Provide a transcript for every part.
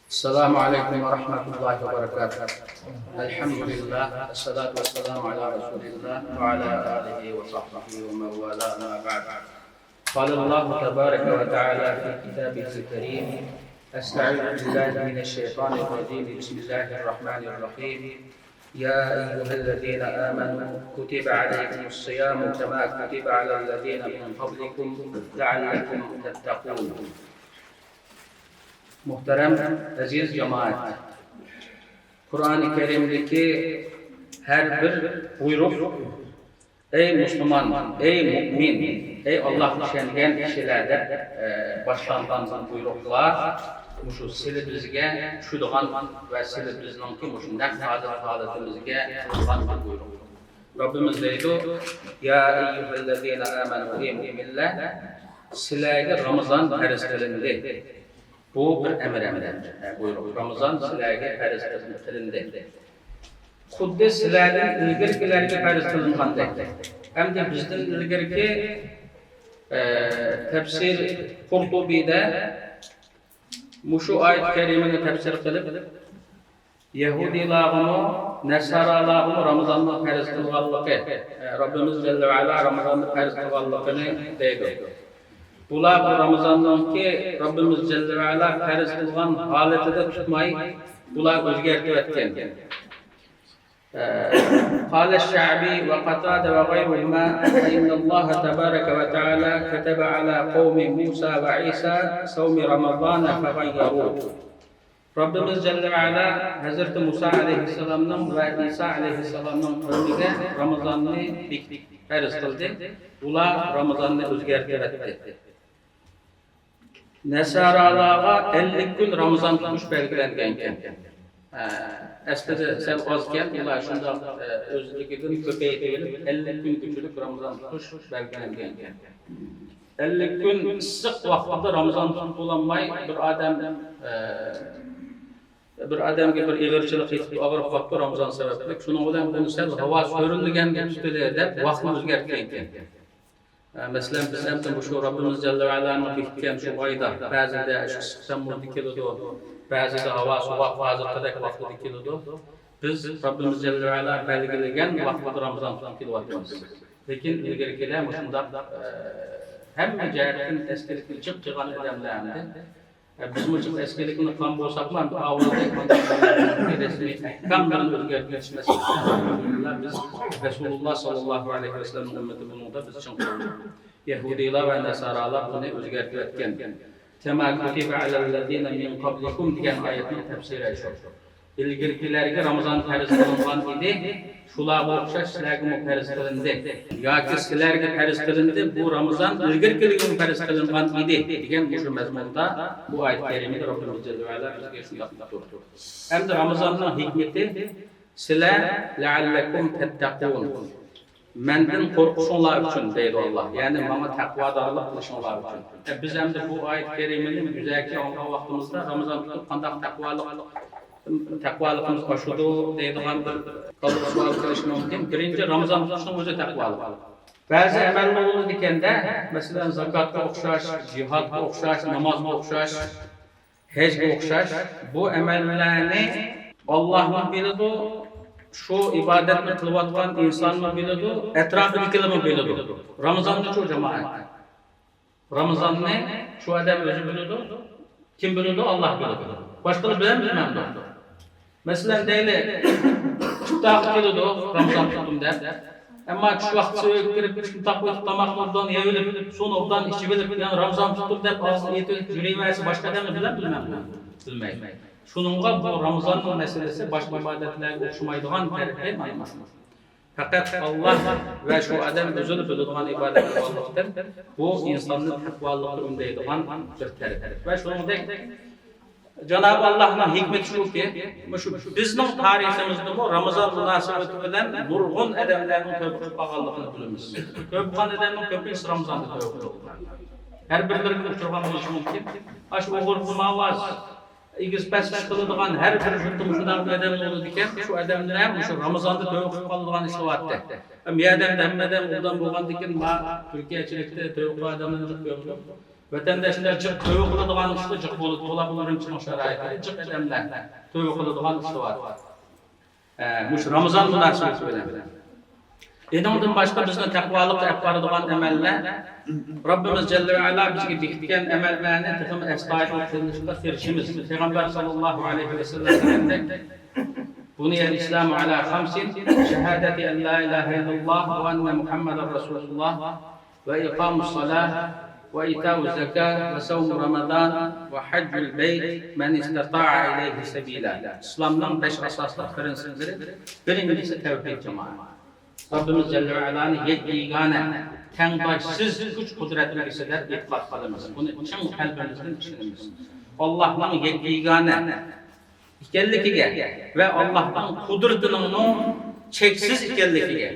السلام عليكم ورحمة الله وبركاته. الحمد لله، الصلاة والسلام على رسول الله وعلى آله وصحبه ومن والاه، ما بعد. قال الله تبارك وتعالى في كتابه الكريم: أستعيذ بالله من الشيطان الرجيم، بسم الله الرحمن الرحيم. يا أيها الذين آمنوا كتب عليكم الصيام كما كتب على الذين من قبلكم لعلكم تتقون. Muhterem aziz cemaat, Kur'an-ı Kerim'deki her bir buyruk, ey Müslüman, ey mümin, ey Allah işengen kişilerde başlangan buyruklar, şu sili bizge düşüdüğen ve sili bizninki muşu naq hazır haletimizge kılgan bir buyruk. Rabbimiz deydi: Ya eyyühellezine amenu, ey müminler, sizlerge Ramazan farz kılındı. Bu bir emir emir buyruk. Ramazan sizlerge farz kılındı. Xuddi sizlerden ilgirkilerge farz kılınganday. Hem de bizden ilgirki tefsir Kurtubi'de muşu ayet-i kerimini tefsir kılıp Yahudilarını, Nesaralarını Ramazan'da farz kılganlığı, Rabbimiz Celle ve Ala Ramazan'da farz kılganlığını deydi. Bular bu Ramazan'dan ki Rabbimiz Celle ve Ala farz kılgan haletide tutmayı bular özgertip etken. قال الشعبي وقتادة وغيرهما: فإن الله تبارك وتعالى كتب على قوم موسى وعيسى صوم رمضان فغيروه. Rabbimiz Celle ve Ala Hazreti Musa Aleyhisselam'ın ve İsa Aleyhisselam'ın kavmine Ramazan'ı farz kıldı. Ular Ramazan'ı özgertip etti. Nesaralarga 50 gün Ramazan tutmuş belgilengen. Aslida sal ozken, ular shundoq o'zligidan ko'paytirilib 50 kun kuchlik Ramazon tutish belgilangan. 50 kun issiq vaqtida Ramazon tutib bo'lolmay bir odamga bir ig'irchilik yetib og'riq qolibdi Ramazon sababli. Shuning bilan buni sal havo so'rilganda tutili deb vaqtni o'zgartgan ekan. Masalan, biz ham shu Rabbimiz Jalla va Alani bekitgan shu oyda ba'zida shu issiq tammuzda keladi, ba'zida havo sovuq hozirgidek vaqtida keladi. Biz Rabbimiz Jalla va Ala belgilagan vaqtida Ramazon tutib kelyapmiz. Lekin ilgarikilar shundoq hamma jihatdan eskilikni jiq qilgan odamlarni, biz jiq eskilikni qilgan bo'lsakmi, resmiy ahkomlarni o'zgartirish. Biz Rasululloh sollallohu alayhi vasallam ummati buningda biz chin qildik. Yahudilar va nasaralar buni o'zgartib etgan. Kema kutiba alallazina min qablikum degan oyatning tafsiri shu. Ilgirkilarga Ramazon farz qilingan edi, shularga o'xshash sizlarga farz qilindi. Yoki sizlarga farz qilindi, bu Ramazon ilgirkilarga farz qilingan edi degan shu mazmunda bu oyat karimada Rabbimiz Jalla va Ala bizga shunday turdi. Hamda Ramazonning hikmati sizlar la'allakum tattaqun. Menden qo'rqishinglar uchun deydi Alloh. Ya'ni menga taqvodorlik qilishinglar uchun. Biz hamda bu oyat karimani güzelki olgan vaqtimizda Ramazon tutib qandaq taqvoligimiz oshadi deydigan bir savol qilish mumkin. Birinchi, Ramazon tutishning o'zi taqvolik. Ba'zi amallar bo'ladi ekanda, masalan, zakotga o'xshash, jihodga o'xshash, namozga o'xshash, hajga o'xshash, bu amallarni Allohni biladi, shu ibodatni qilayotgan insonni biladi, atrofidagilarni biladi. Ramazonni shu jamoat. Ramazonni shu odam o'zi biladi. Kim biladi? Alloh biladi. Boshqalar bilan bilmaydi. Masalan, deyli, iftor keladi, Ramazon tutdim deb. Ammo tush vaqti suv kirib, iftor qo'yib, tomoqni obdan yevilib, suvni obdan ichib olib, yani Ramazon tutdim deb og'zini yetib yuraversa, boshqa odamlar bilan bilmaydi. Bilmaydi. Shuningga bu Ramazonning masalasi boshqa ibodatlarga o'xshamaydigan tarafi mana shu. Faqat Alloh va shu odam o'zini biladigan ibodat bo'lganlikdan bu insonni taqvolikka undaydigan bir taraf. Va shuningdek Cenab-ı Allah'ın hikmeti şu ki, şu bizning tariximizda bu Ramazon munosabati bilan nurg'un odamlarning tövbe qilib qolganligini bilamiz. Tövbe qilgan odamning ko'pinchisi Ramazonda tövbe qilgan. Har birlariga uchragan bo'lishi mumkin. Shu o'g'ir qilmavaz, egiz past ish qiladigan har bir yurtda shunday odam bo'ladi ekan, shu odamlar ham shu Ramazonda tövbe qilib qoladigan ishlayapti. Ham odamda hamma odam undan bo'lgandan keyin ma Turkiyachilikda tövbe qilgan odamlarni ko'rdim. Vatandaşlar jiq tövbe qiladigan ishlar jiq bo'ladi. Bular Urumchining sharoitida jiq odamlar tövbe qiladigan ishlar bor. Mush Ramazon munosabati bilan. Eningdan boshqa bizni taqvoliqqa olib boradigan amallar Rabbimiz Jalla ve Ala bizga bekitgan amallarni texmi astoydil qilishga tirishimiz. Payg'ambar sallallohu alayhi vasallam degandek, "Buniyal islamu ala khamsin: shahadati an la ilaha illalloh va anna Muhammadar rasululloh va iqamus salah va ita'uz zakah va savm ramazon va hajjul bayt man istata'a ilayhi sabila." Islomning 5 asosli prinsiplari. Birinchisi tavhid jamoa. Rabbimiz Jalla ve Ala'nı yegane, tengdaşsız güç kudret egisi deb e'tiqod qilamiz. Buni chin qalbimizdan ishonamiz. Allohning yegane ekanligiga va Allohning qudratining cheksiz ekanligiga,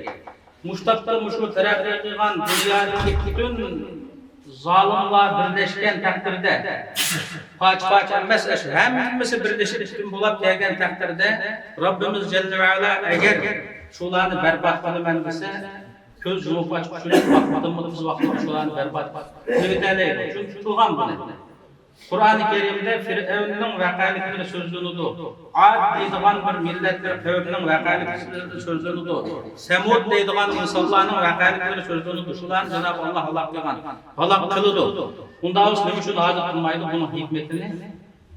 mushtabda mushu taraqqiy qilgan dunyodagi butun zolimlar birlashgan taqdirda, parcha-parcha emas, hammasi birlashib butun bo'lib kelgan taqdirda, Rabbimiz Jalla ve Ala agar shularni barbod qilaman desa, ko'z yumib ochib shuni vaqtimi tez vaqtda shularni barbod qilib. Chunki qilgan buni. Qur'oni Kerimda Fir'avnning vaqaliklari so'zlanadi. Ad deydigan bir millat, bir qavmning vaqaliklari so'zlanadi. Samud deydigan insonlarning vaqaliklari so'zlanadi. Shularni Janob Alloh halok qilgan. Halok qiladi. Unda nima uchun hozir qilmaydi? Buning hikmatini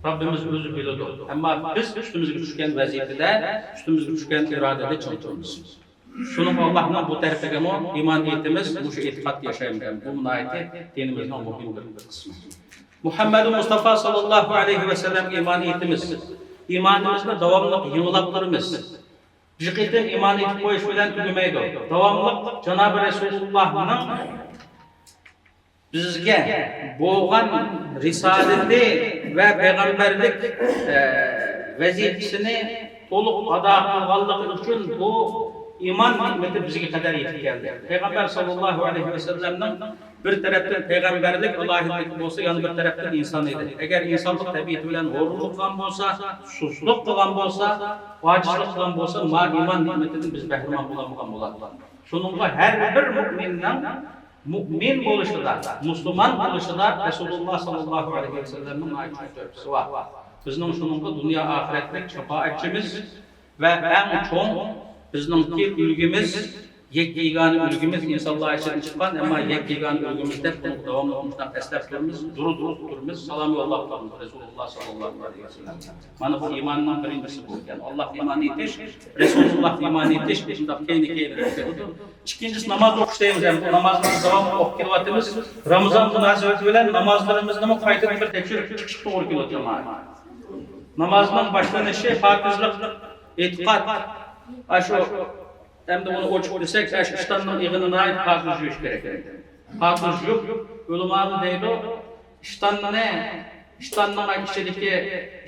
Rabbimiz o'zi biladi. Ammo biz ustimizga tushgan vazifada, ustimizga tushgan irodada ching turamiz. Şunun Allah'ın bu tarafiga iymon etimiz, bu shu e'tiqodda yashaymiz. Bu munoyati dinimizning muhim bir qismi. Muhammed Mustafa sallallahu alayhi ve sellem iymon etimiz. Iymonimizni davomli yangilab turamiz. Bir qitim iymon etib qo'yish bilan tugamaydi. Davomli Janobi Rasulullohning bizga bo'lgan risolati va payg'ambarlik vazifasini to'liq ado qilganligi uchun bu iymon nikmati bizga qadar yetib keldi. Payg'ambar sallallohu alayhi vasallamning bir tarafdan payg'ambarlik alohidligi bo'lsa, yana bir tarafdan inson edi. Agar insonlik tabiati bilan g'ururlik qilgan bo'lsa, suslik qilgan bo'lsa, ojizlik qilgan bo'lsa, ma iymon nikmatidan biz bahramand bo'lolmagan bo'ladi. Shuningga har bir mo'minning mu'min bo'lishida, musulmon bo'lishida Rasululloh sallallohu alayhi vasallamning aytib bor. Bizning shuningga dunyo oxiratlik shafoatchimiz va eng cho'ng bizningki ulgimiz, yegane ulgimiz, insonlar ichidan chiqqan, ammo yegane ulgimiz deb buni davomli shundoq eslab turamiz, durud o'qib turamiz, salom yo'llab turamiz Rasululloh sallallohu alayhi vasallam. Mana bu iymonning birinchisi bu ekan. Alloh iymon etish, Rasululloh iymon etish, shundoq keyni keyni keladi. Ikkinchisi namoz o'qish deymiz. Yani bu namozni davomli o'qib kelyapmiz. Ramazon munosabati bilan namozlarimizni qaytadan bir tekshirib chiqish to'g'ri keladi jamoat. Namozning boshlanishi pokizlik, e'tiqod. Shu endi uni ochiq desak, shu ishtonning ig'ini nihoyat pokiz yuvish kerak. Pokiz yuvib, ulamolar deydi, ishtonning ichidagi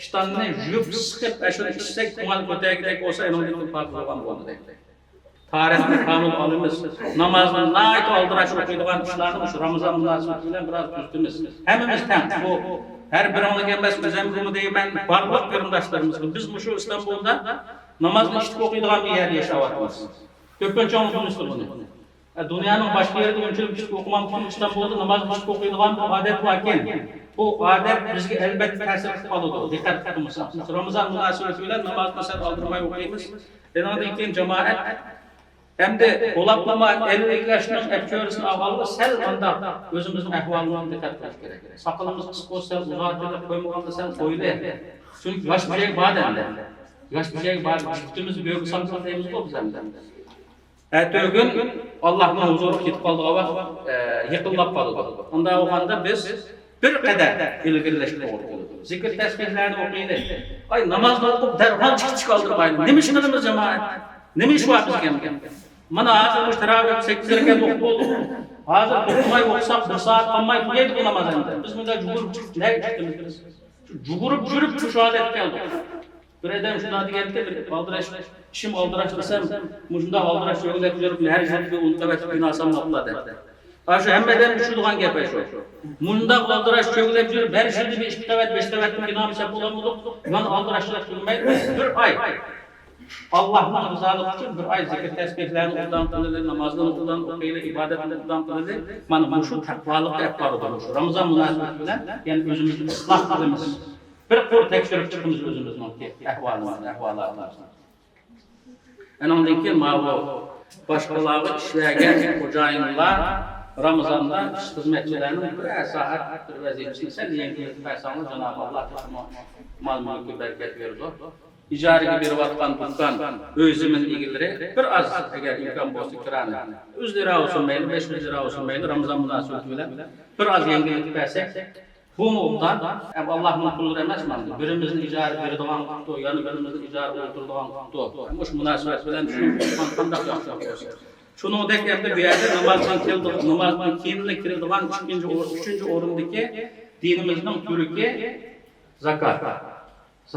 ishtonni yuvib, siqib, shuni ichsak, ko'ngil ko'targidek bo'lsa, undan pokiz bo'lgan bo'ladi deydi. Tarixni komil olamiz. Namozni nihoyat oldirash o'qiydigan ishlarni shu Ramazon munosabati bilan biroz tuztimiz. Hammamiz tang. Bu har biringlarga emas, o'zimga deyman, barliq qarindoshlarimizga. Biz shu Istanbulda namozni ishitib o'qiydigan bir yerda yashayapmiz. Ko'pincha unutamiz buni. Dunyoning boshqa yerida unchalik ishitib o'qimam, Istanbulda namozni ishitib o'qiydigan bir odat bor ekan. Bu odat bizga albatta ta'sir qilib qoladi. Diqqat qilmasak. Ramazon munosabati bilan namozni sal oldirmay o'qiymiz. Undan keyin jamoat Hem de olaplama 50 yoshning apchorisini olganda sal undaq o'zimizning ahvolimizga diqqat qilish kerak. Soqolimiz qisqa bo'lsa, uzatib qo'ymaganda sal qo'yli. Chunki yosh bir şey bor endi. Yosh bir şey bor. Bütimiz böyük samsun deymiz bu biz endi. Ertəgün Allah'ın huzuru ketib qoldigan vaqt yiqillab qoladi. Unda bo'lganda biz bir qadar ilgirlash to'g'ri keladi. Zikr tasbihlarni o'qiylik. Ay, namozni o'qib darhol chiqib oldirmaydi. Nima ish qilamiz jamoat? Nima ish bor bizga? Mana hozir bu taroveh 8 rakat o'qib bo'ldik. Hozir to'xtamay o'qisak 1 soat qolmay tugaydi bu namoz endi. Biz bunda yugurib chiqib nega chiqdimiz biz? Shu yugurib yurib shu holatga keldik. Bir odam shunday deganda, bir oldirash ishim oldirash desam, shunday oldirash yo'lab yurib har yerga unutib binosam qiladi. Ha, shu hammadan tushadigan gap shu. Mundaq oldirash cho'glab yurib, har yerda bir 2 qavat, 5 qavat bino bo'lamadik. Man oldirashlar turmaydi. Bir oy Allah'ın rızalığı üçün bir ay zikir tesbihlerini obdan qılalı, namazını obdan oquylı, ibadetini obdan qılalı. Mana bu şu taqvalıqqa ep barıdır. Şu Ramazan münasebeti bilen yani özümüzü ıslah qılımız. Bir qur tekşirip çıqımız özümüzün əhvalımızı, əhvalatımızı. Ondan keyin bu başqalarga işləgən xo'jayinlar Ramazanda iş xizmetçilerinin bir saat bir vazifesini sen yengillatib bersangiz Cenab-ı Allah mal mülkü bereket verir. İcarege beriyotgan dukkan o'zimin egalari bir az agar imkon bo'lsa kirani 100 lira olsun mayli, 500 lira olsun mayli, Ramazan münasebeti bilan bir az yengillatib bersak, bu obdan Allohning qullari emasman, birimizni ijara beradigan qilibdi, yana birimizni ijara o'ltiradigan qilibdi. Shu munosabat bilan shuni qandoq yaxshi bo'lsa. Shuningdek endi bu yerda namozdan keldi, namozdan keyin kiradigan ikkinchi, uchinchi o'rindagi dinimizning turki zakat.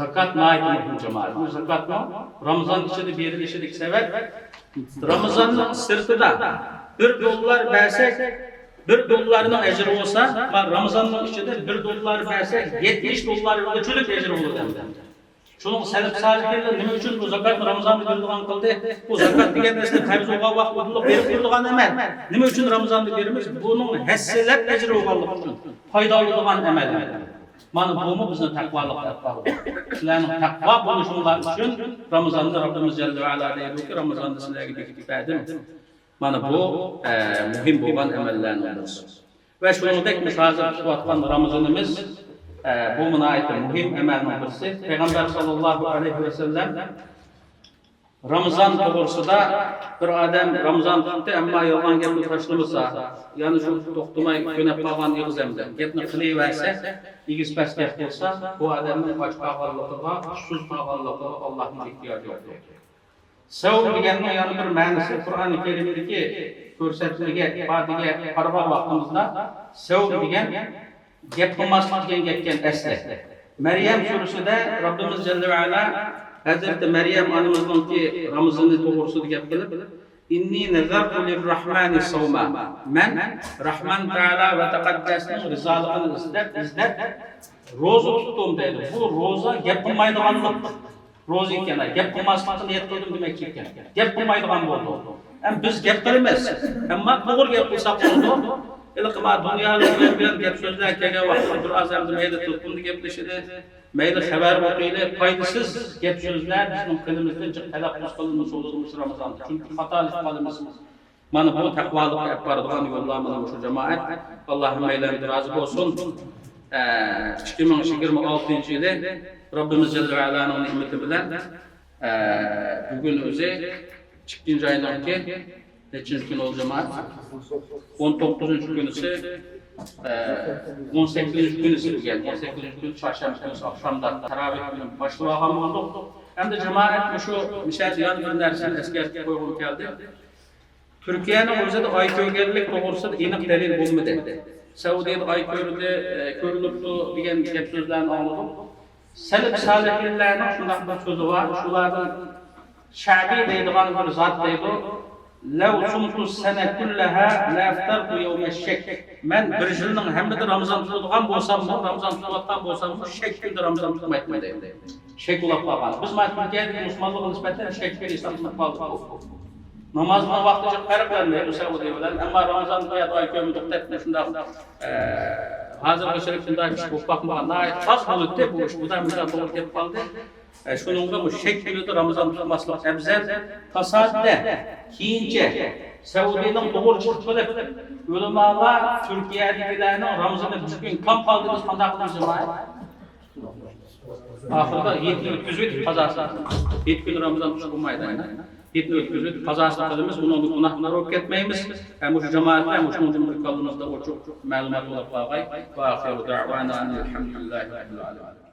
Zakat nihoyat muhim jamoat. Bu zakatni Ramazon ichida berilishidagi sabab Ramazonning sirtida $1 bersak, $1 ajri bo'lsa, Ramazonning ichida $1 bersak, $70 chulik ajri bo'ladi. Şunun selef salihler nima uchun bu zakatni Ramazonda beradigan qildi? Bu zakat degan narsa farz bo'lgan vaqt o'dilib berib turadigan amal. Nima uchun Ramazonda beramiz? Buning hassalab ajri bo'lganligi uchun foyda oladigan amal. Mana bumu bizni taqvoliqqa olib boradi. Sizlarning taqvo bo'lishinglar uchun Ramazonda Rabbimiz jalla va ala deydi Ramazonda sizlarga bekitib berdim. Mana bu muhim bo'lgan amallarning birisi. Va shuningdek biz hozir tutayotgan Ramazonimiz bu nihoyatda muhim amalning birisi. Payg'ambar sallallohu alayhi vasallam Ramazon to'g'risida bir odam Ramazon tutdi, ammo yolg'on gapni tashlamasa, ya'ni shu to'xtamay ko'nab qolgan eg'iz gapni qilaversa, egiz past gap qilsa, bu odamning och qolganligiga, susuz qolganligiga Allohning ehtiyoji yo'q. Savm deganning yana bir ma'nosi Qur'oni Karimdagi ko'rsatmaga, ifodaga qaragan vaqtimizda savm degan gap qilmaslik degan gapgan asli. Maryam surasida Rabbimiz jalla va ala Hazreti Meryem anamıznıngki Ramazanı to'g'risida gap qilib, Inni nazartu lirrahmani savma. Men Rahman Taala va Taqaddasning rizoligini izlab ro'za tutdim dedi. Bu ro'za gap qilmaydiganlik ro'za ekan. Gap qilmaslikni niyat qildim demakchi ekan. Gap qilmaydigan bo'ldi. Ham biz gap qilamiz. Ammo to'g'ri gap qilsak bo'ldi. Ilqima dunyoda bilan gap so'zlar kelgan vaqtda bir oz hamda mayli telefonda gaplashadi, mayli xabar o'qiyli, foydasiz gap so'zlar bizning tilimizdan jiq talaffuz qilinmasa bo'ladi Ramazonda. Chunki xatolik qilamiz. Mana bu taqvolikka olib boradigan yo'llar mana shu jamoat. Alloh hammalardan rozi bo'lsin. 2026-yili Rabbimiz jalla va alaning ne'mati bilan bugun o'zi 2-oyninki nechinchi kun oldu jamoat? 19 kunisi, 18 kunisi kelgan. 18 kun çarşamba kunisi akşamda taravih kuni boshlab olgan bo'ldik. Hamda jamoat shu misol yana bir narsani eskartib qo'ygim keldi. Turkiyaning o'zida oy ko'rganlik to'g'risida aniq dalil bo'lmadi. Saudiyada oy ko'rildi, ko'rilibdi degan gap so'zlarni angladim. Salaf solihlarning shundoq bir so'zi bor. Shulardan Sha'biy deydigan bir zot deydi. لو صمت السنة كلها لا أفطرت يوم الشك. Men bir yilning hammada Ramazon tutadigan bo'lsam, Ramazon tutayotgan bo'lsam, shak kunda Ramazon tutmayman deydi. Shak ulab qolgan. Biz mana Turkiyadagi musulmonlarga nisbatan shakka hisoblanib qoldik. Namozning vaqti farqlanmaydi Saudiya bilan, ammo Ramazon qo'yadi oy ko'rmadik deb shundoq hozirgi shunday ish bo'lib boqmagan. Nihoyat oz bo'ldi bu ish. Budan bizga to'g'ri kelib qoldi. Shuningga bu shak kunida Ramazon tutmaslik afzal. Tasodda keyincha Saudiyaning to'g'ri chiqib qilib, ulamolar Turkiyadagilarning Ramazonni bir kun kam qoldi, biz qanday qilamiz jamoat? Oxirida 7 o'tkazib qazosini. 7 kun Ramazon tutib bo'lmaydi. 7 o'tkazib qazosini qilamiz, uni gunohlar bo'lib ketmaymiz. Ham shu jamoatlar ham shuning bir qo'limizda ochiq ma'lumot bo'lib qolg'ay. Va axiru da'wana alhamdulillahi robbil alamin.